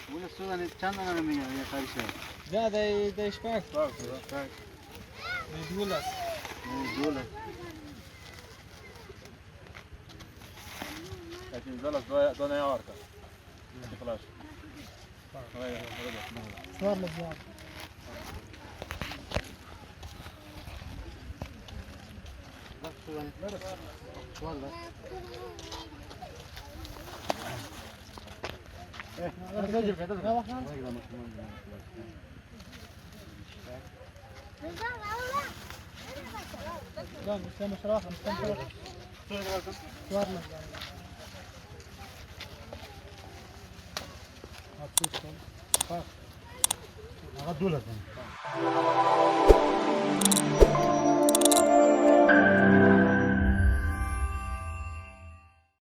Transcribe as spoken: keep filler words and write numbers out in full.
Wile Sudanê çend tane min ya, ya kardeşler? Ya de, de şpek. Bak, bak. Mecbur. Mecbur. Lakin zalas da, da ne arka. Xlas. Hayır, hayır. Suar mı suar? Bak, suar. Suar bak. Lan, sen şuraya bak. Sen şuraya bak. Var mı? Bak. Aga, dur lan.